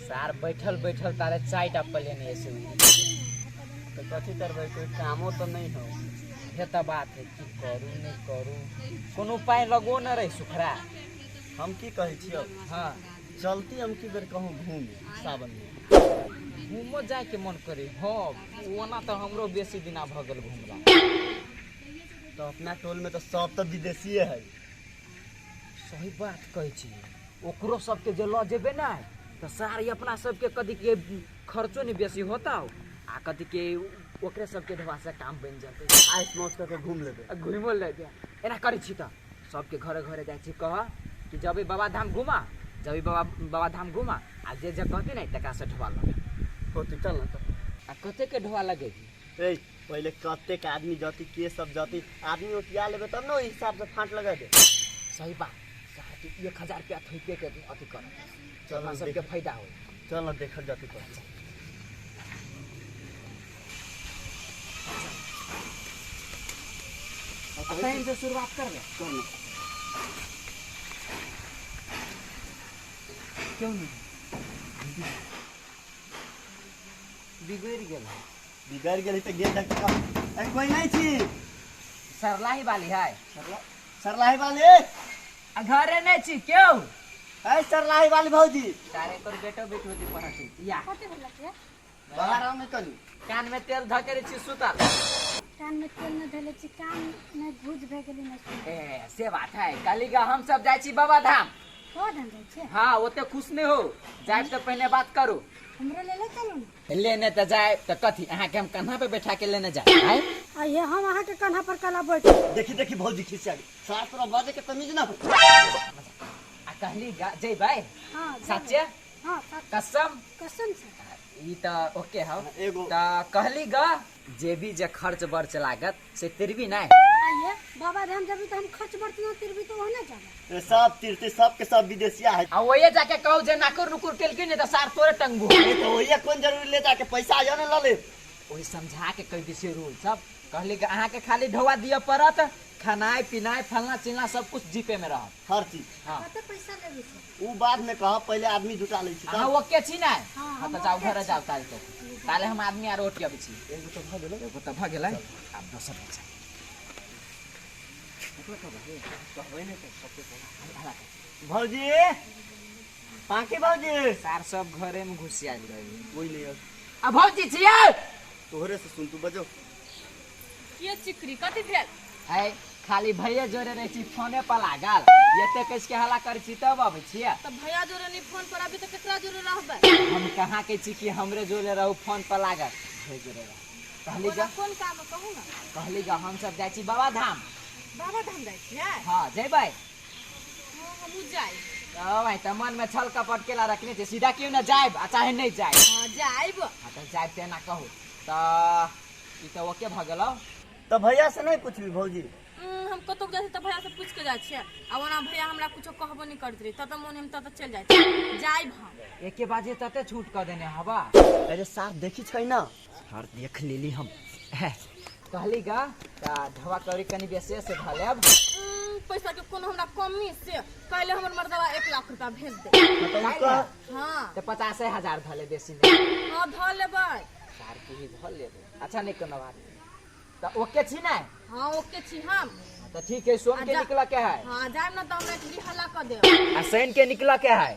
सार बैठल बैठल तारे 4टा प्लेन ऐसे उड़ि। तो कथी करबै, कोई कामो तो नहीं हो। हे तऽ बात है, की करू नहीं करू, कोनो उपाय लगो न रही सुखरा। हम की कहै छियौ? हाँ। चलती हम की बेर कहूँ घूमे सावन में? घूमो जाए के मन करे। हाँ, ओना तऽ हमरो बेसी दिना भऽ गेल घुमला। तो अपना टोल में तो सब तो विदेशीये है। सही बात कहै छी, ओकरो सबके जे लऽ जेबै ने तऽ सारी अपना सबके कथी के खर्चो नहीं बेसी होता आ कथी के ओकरे सबके ढोआ से काम बनि जेतै। आइस मौज कऽ के घूम लेबै। आ घुमियो लेबै। एना करै छी तऽ सबके घरे घरे जाइ छी कह कि जबै बाबा धाम घुमा, जबै बाबा धाम घुमा, आ जे जे कहती ने तकरा से ढोआ लगा। होतै, चल ना तऽ। आ कते के ढोआ लगेबी? ए पहिले कतेक आदमी जती, के सब जती, आदमी ओतिया लेबै तब ने ओहि हिसाब से फाँट लगा दे। सही बात, साहब 1000 रुपया थोपे के अथी कर, चल अपना सबके फायदा हो। चल ना देखल जती पर। टाइम से शुरुआत कर ले। कर ना। क्यों नहीं बिगड़ गेल? बिगड़ गेल तऽ गेल डॉक्टर का। ए कोई नहीं छी। सरलाही वाली है। सरलाही वाली? आ घरे नहीं छी क्यों? ए सरलाही वाली भौजी। तारे तोर बेटो बेटी होती पढ़त या। कते भेल के? बाहर आउ ने कनी। कान में तेल धके छी सुतल। कान में तेल न धले छी, कान में भूज भे गेली न। ए से बात है, काली गा हम सब जाय छी बाबा धाम। बाबा धाम जाय छी? हां, ओते खुश नहीं हो, जाय से पहले बात करू। हमरो लेले चलू ने। लेने त जाय त कथी अहाँ के हम कन्हा पे बैठा के लेने जाय? आय आइए हम अहाँ के कन्हा पर कला बैठ। देखी देखी भौजी खिसिया गेल, सास तोरा बाजे के तमीज ना हो। आ कहली गा जइबै? हां। सच्चे? हां, सच। कसम? कसम से। ई त ओके हौ। एगो। त कहली गा जे भी जे खर्च बर्च लागत से तिरबी नै? आइए बाबा धाम जबी त हम खर्च बर्च न तिरबी तो वहाँ जाबे। ए सब तिरते, सब के सब विदेशिया है। आ ओये जाके कहू जे नाकुर नुकुर केलकी ने त सार तोरे टंगबू। ए त ओये कोन जरूरी ले जाके पैसा आयो ने ल ले। ओही समझा के कह दिसे रूल सब। कहली कि अहाँ के खाली ढोआ दिय पड़त, खानाय पिनाय फलना चिलना सब कुछ जीपे में रहत, हर चीज। हां। कते पैसा लेबी छै? उ बाद में कह, पहले आदमी जुटा लै छी। अहाँ ओके छी ने? हां, हां त जाउ घरे जाउ ताले तो। ताले हम आदमी आर ओटी अबै छी। एगो त भ गेलै। एगो त भ गेलै, आब दोसर बच्चा। कहबै ने त सबके भौजी, पाकी भौजी। सार सब घरे में घुसिया गेलै। कोई नहीं। आ भौजी छियै? तोहरे से सुन तू बजो। के चिकरी कथी भेल? है खाली भैया जोरे रहै छी फोने पर लागल, एते कस के हल्ला करै छी तब अबै छियै। त भैया जोरे नहीं फोन पर अभी त केकरा जोरे रहबै? हम कहाँ के छी कि हमरे जोरे रहू फोन पर लागल, भैया जोरे रहू। कहली गा कोन काम कहू ना? कहली गा हम सब जाइ छी बाबा धाम। बाबा धाम जाइ छियै? हां, जइबै? हां, हमहूँ जाइब। ओ भाई त मन में छल कपट केला रखने छै, सीधा क्यों न जाइब आ चाहे नहीं जाइब। हां, जाइब। हां त जाइब त एना कहू त ई त ओके भ गेलौ। त भैया से नहीं पूछबी भौजी? हम कतौ जाइ छी त भैया से पूछ के जाइ छियै, आ ओना भैया हमरा कुछो कहबो नहीं करैत रही, तब त मोन हम तब चलि जाइ छियै। जाइब हम। एके बाजे तते छूट क देने हवा। अरे साफ देखी छै ना? हर देख लेली हम। कहली गा त ढवा करी कनी बेसे से भ लेब। पैसा के कोनो हमरा कमी से काल्हि हमर मर्दवा 1 लाख रुपया भेज दे। हां। त 50,000 ध ले, बेसी नहीं। हां, ध लेबै। सार की ही ध लेबै। अच्छा नहीं कोनो बात। त ओके छी ना? हां, ओके छी हम। त ठीक है, सोम के निकल के है। हां, जाइब ना त हमरा एक हल्ला क देब। आ शनि के निकल के है।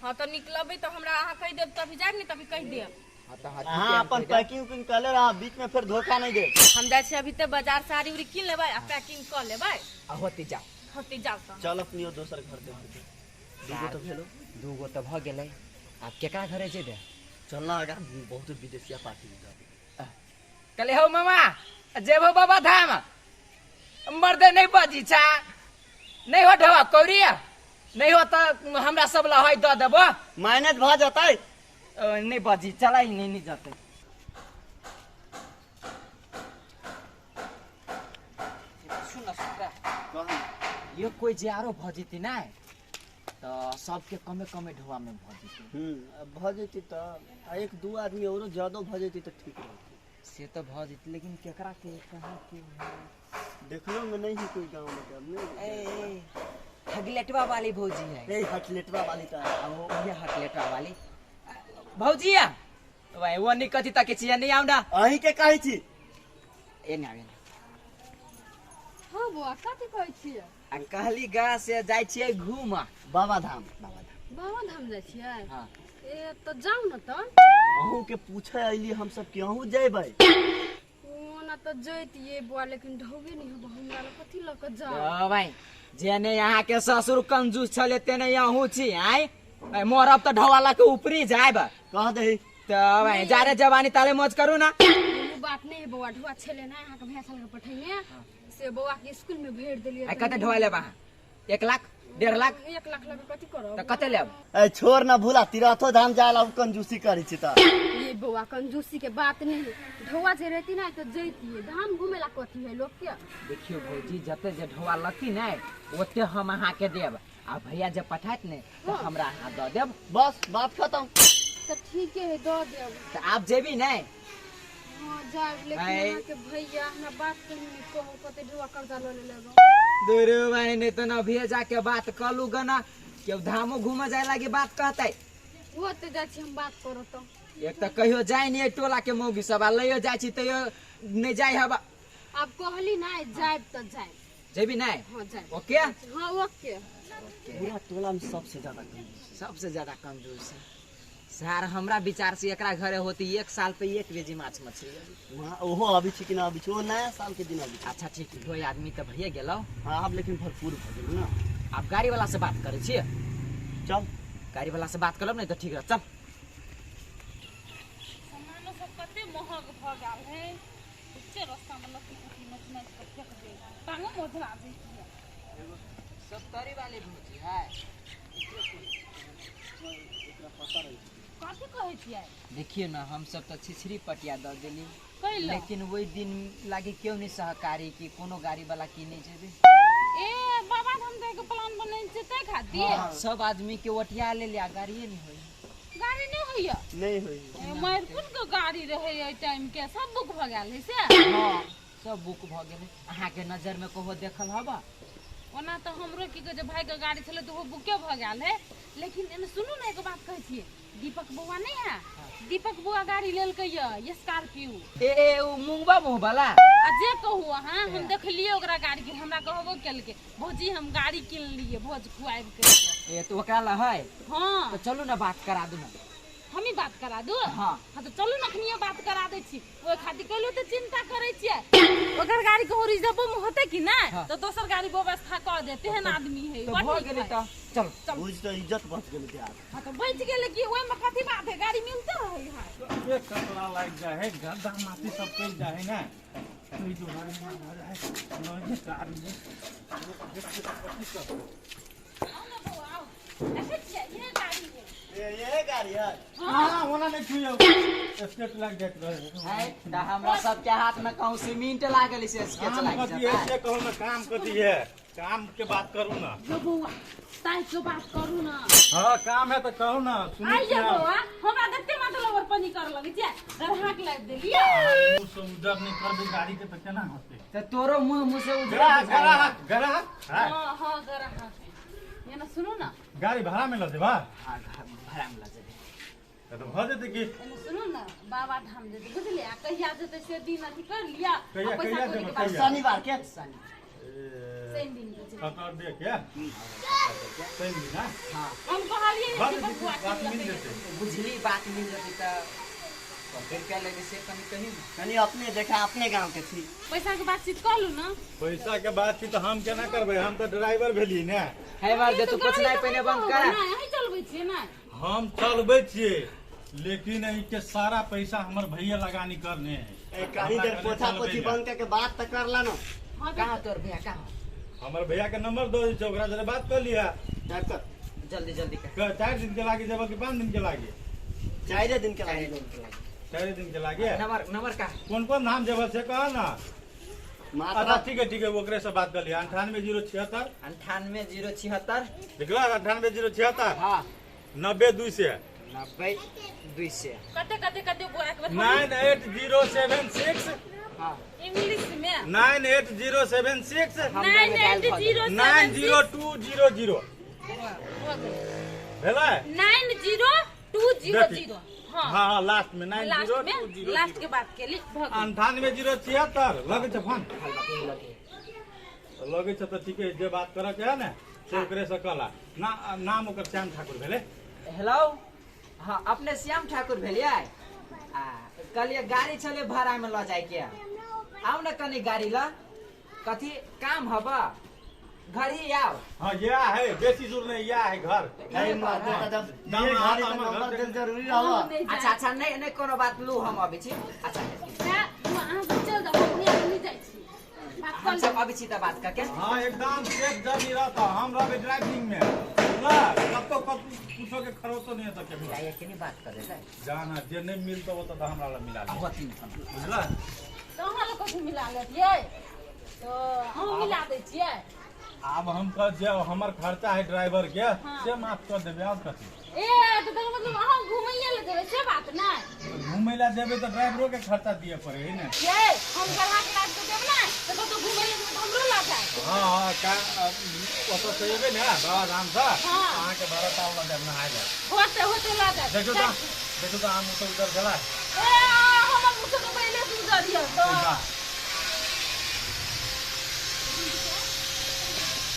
हां, त निकलबै त हमरा अहाँ कहि देब, तभी जाइब ने तभी कहि देब। हां त हां, अहाँ अपन पैकिंग उकिंग कले रहा, बीच में फिर धोखा नहीं देब। हम जाइ छी अभी त बाजार साड़ी उड़ी किन लेबै आ पैकिंग क लेबै। आ होती जाओ। होती जाओ त। चल अपनी दोसर घर देखै। दूगो त भेलो। दूगो त भ गेलै, आब केकरा घरे जेबै? चल ना आगा बहुत विदेशिया पार्टी में। कहले हौ मामा जेबो बाबा धाम, मर्दे नहीं बजी छा, नहीं हो ढवा कौड़िया, नहीं हो त हमरा सब ला है the देबो। मैनेज भ जतै। नहीं बजी चलाई नहीं नहीं जतै। सुन सुन, यो कोई जे आरो भ जेती ना त सबके कमे कमे ढोआ में भ जेती। अब भ जेती त एक दू आदमी औरो ज्यादा भ जेती त ठीक रहती। से त भ जेती, लेकिन केकरा के कहाँ के देखलो में नहीं है कोई गांव में अब नहीं। ए हगलेटवा वाली भौजी है। ए हटलेटवा वाली त अब वो ये हटलेटवा वाली भौजिया भाई वो नहीं कथी तके छियै नहीं आउ ना अहीं के कहै छी। एने आबे। हां बौआ कथी कहै छियै? आ कहली गा से जाइ छियै घूम बाबा धाम। बाबा धाम बाबा धाम जाइ छियै? हां। ए त जाउ न त। अहूँ के पूछे अइली हम सब कि अहूँ जेबै? ओना त जैतियै बौआ लेकिन ढौबे नहीं होबो हमरा ल कथी ल के जाउ। ओ भाई जेने यहाँ के ससुर कंजूस छले तेने अहूँ छी आय मरब त ढवाला के ऊपरी जायब कह दही त भाई जारे जवानी ताले मौज करू ना। उ बात नहीं है बौआ ढौआ छले ना अहाँ के भैया साल के पठैने से बौआ के स्कूल में भेज देलियै। आ कते ढौआ लेब अहाँ? 1 लाख 1.5 लाख? 1 लाख लगे कथी करब? त कते लेब? ए छोड़ ना भूला तीरथो धाम जाला उ कंजूसी करै छी त। ये बौआ कंजूसी के बात नहीं है ढौआ जे रहती ना त जैतियै धाम घूमेला कथी है लोग के। देखियो भौजी जते जे ढौआ लगती ने ओते हम अहाँ के देब आ भैया जे पठात ने त हमरा अहाँ the देब बस बात खत्म। त ठीक है the देब। त आप जेबी ने? हां जाब लेकिन अहाँ के भैया हमरा बात कहीं नहीं कहू कते ढौआ कर्जा ल लेलेबो। दूर भाई नहीं तो न भैया जाके बात कलू गना के धामो घूमे जाए लागी बात कहते। वो तो जाइ छी हम बात करो त। एक त कहियो जाय नहीं टोला के मौगी सब आ लइयो जाइ छी तैयो नहीं जाय हबा। अब कहली ना जायब त जायब। जेबी नहीं? हां जायब। ओके? हां ओके। पूरा टोला में सबसे ज्यादा कंजूस, सबसे ज्यादा कंजूस है सर। हमरा विचार से एकरा घरे होती 1 साल पे 1 बेजी माछ मछली। वहाँ ओहो अभी छी कि ना अभी छी ओ नया साल के दिन अभी। अच्छा ठीक दो आदमी त भइए गेलौ। हां अब लेकिन भरपूर भ गेल ना। आप गाड़ी वाला से बात करै छी? चल गाड़ी वाला से बात करब नहीं त ठीक रह। चल सामानो सब कते महग भ गेल है उच्चे रास्ता में लकी लकी नच नच के फेंक दे टांगो मोधरा जैतियै। 70 वाली भौजी है कथी कहै छियै? देखियो ना हम सब त छिछरी पटिया the देली लेकिन वही दिन लागे क्यों नहीं सहकारी कि कोनो गाड़ी वाला की नहीं जेबे। ए बाबा धाम जाय के प्लान बनै छै तै खातिर। हाँ, सब आदमी के ओटिया ले लिया गाड़िए नहीं होई। गाड़ी नहीं होइया? नहीं होई। ए मार कोन के गाड़ी रहे ए टाइम के सब बुक भ गेल है से। हां सब बुक भ गेल। अहाँ के नजर में कहो देखल हबा? ओना त हमरो की कहै छै भाई के गाड़ी छले त ओ बुके भ गेल है लेकिन एने सुनू ना एगो बात कहै छियै दीपक बौआ नहीं है? दीपक बौआ गाड़ी लेलकै ये स्कॉर्पियो। ए ए उ मुंगबा मुंह वाला? आ जे कहू अहाँ हम देखलियै ओकरा गाड़ी के हमरा कहबो केलकै भौजी हम गाड़ी किन लियै भोज खुआब के। ए तो ओकरा ल है? हां तो चलू ना बात करा दू ना। हम ही बात करा दू? हां हां तो चलू ना अखनिये बात करा दै छी। ओइ खातिर कहलु त चिंता करै छियै ओकर गाड़ी कहू रिजर्व में होतै कि ना तो दोसर गाड़ी व्यवस्था क दे तेहन आदमी है। तो भ गेलै त चल बुझ त इज्जत बच गेलै यार। हां तो बच गेलै कि ओइ में कथी बात है गाड़ी मिलते रहै है। एक कपड़ा लाग जाए है गद्दा माटी सब कइल जाए है ना ई जो गाड़ी में आ जाए नहीं कार में आओ ना बौआ आओ देखै छियै ये गाड़ी है। ये गाड़ी है? हां ओना नहीं छुइयो स्केच लाग जात रहे है त हमरा सब के हाथ में कहूं सीमेंट लागल से स्केच लाग जाता है। ऐसे कहू ना काम कथी है काम के बात करू ना। यो बौआ ताई के बात करू ना। हां काम है त कहू ना। सुनी आइए बौआ हमरा देखते मतलब और पानी कर लगे छै गरहा के लाग देलिए मुंह से उजर नहीं करबे गाड़ी के त केना होते त तोरो मुंह मुंह से उजर गरहा गरहा। हां हां गरहा ये ना सुनू ना गाड़ी भाड़ा में ल देबा? हां भाड़ा में ल जेबे त भ जेते की। एने सुनू ना बाबा धाम जेते बुझलिए आ कहिया जेते से दिन अथी कर लिया आ पैसा कौड़ी के बात शनिवार के शनि दिन के जेबै। सैटरडे के शनि दिन। हां हम कहलिए दीपक बुआ बात मिल जेते बुझली बात मिल जेते त कते रुपया लेबे से कनी कही ना। कनी अपने देखा अपने गांव के छी पैसा के बातचीत कर लू ना। पैसा के बातचीत हम केना करबै हम त ड्राइवर भेली ना। है बार दे तू कुछ नहीं पहिने बंद कर। ना अहीं चलबै छियै ना? हम चलबै छियै लेकिन ई के सारा पैसा हमर भैया लगानी करने है। ए कहीं देर पोछा पोछी बंद करके बात त करला ना। हां कहां तोर भैया कहां? हमर भैया के नंबर दो छै ओकरा जरे बात कर लिया। डॉक्टर जल्दी जल्दी कर। 4 दिन के लागे जेबा कि 5 दिन के लागे? 4 दिन के लागे। 4 दिन के लागे। नंबर नंबर का कौन कौन नाम जेबा से कह ना। मात्रा अच्छा ठीक है ओकरे से बात कर लिया। 98076 98076 लिखला 98076। हां 92 से 92 से कते कते कते बोरा के 98076। हां इंग्लिश में 98076 980 90200 भेलै 90200। हाँ। हाँ हाँ लास्ट में 9 लास्ट 0 में 2 0 लास्ट के बात केली भऽ गेल। 98 076 लगै छै फोन। लगे। लगै छै तऽ ठीके, जे बात करऽ के है ने से ओकरे से कहला ना। नाम ओकर श्याम ठाकुर भेलै। हेलो, हाँ, अपने श्याम ठाकुर भेलियै? आ कहलियै गाड़ी छलै भाड़ामे लऽ जाइके, आउ ने कनि गाड़ी लऽ, कथी काम हब, घर ही आउ। हाँ, यह है, बेसी दूर नहीं, यह है घर। ए मर्दे, त जब दाम ये अहाँ गाड़ी तऽ के हमर घर नंबर देख- देल जरूरी रहल। हम नहि अच्छा अच्छा, नहीं नहीं, कोनो बात, लू हम अबै छी। अच्छा। जायब। अहाँ सब चल जाउ, हम भैया लग नहि जाइ छी, बात हम कऽ सब लेब। अबै छी तऽ बात करके। हाँ, एकदम सेफ जर्नी रहता, हम रहबे ड्राइविंग में ना, कतौ कुछो के खरोतो नहीं होता केकरो। मिलाइए के नहीं बात करे ले। जाना जे नहीं मिलतो वो तो हमरा ला मिला ले। होती फोन। बुझला? तऽ अहाँ लग कथी मिला लेतियै? तऽ हम मिला दै छियै। आब हम कह जे हमर खर्चा है ड्राइवर के हाँ। से माफ कर देबे, और कथी? ए, तऽ तकर मतलब अहाँ घुमैये लए जेबै से बात नहि? घूमे ला जेबे तऽ ड्राइवरो के खर्चा दिए पड़े है ने। ये हम गला के लाज के देब ने, तऽ कतौ घुमै लए जेबै तऽ हमरो लऽ जायब। हाँ हाँ, का ओतऽ से एबै ने बाबा धाम से, हाँ। अहाँके भरत आब लऽ जायब नहाय लए। होते होते लऽ जायब। देखियौ तऽ, देखियौ तऽ, आम ओतऽ उधर गेला। ए, हमर मुँह तऽ पहिले से उजर यऽ तऽ।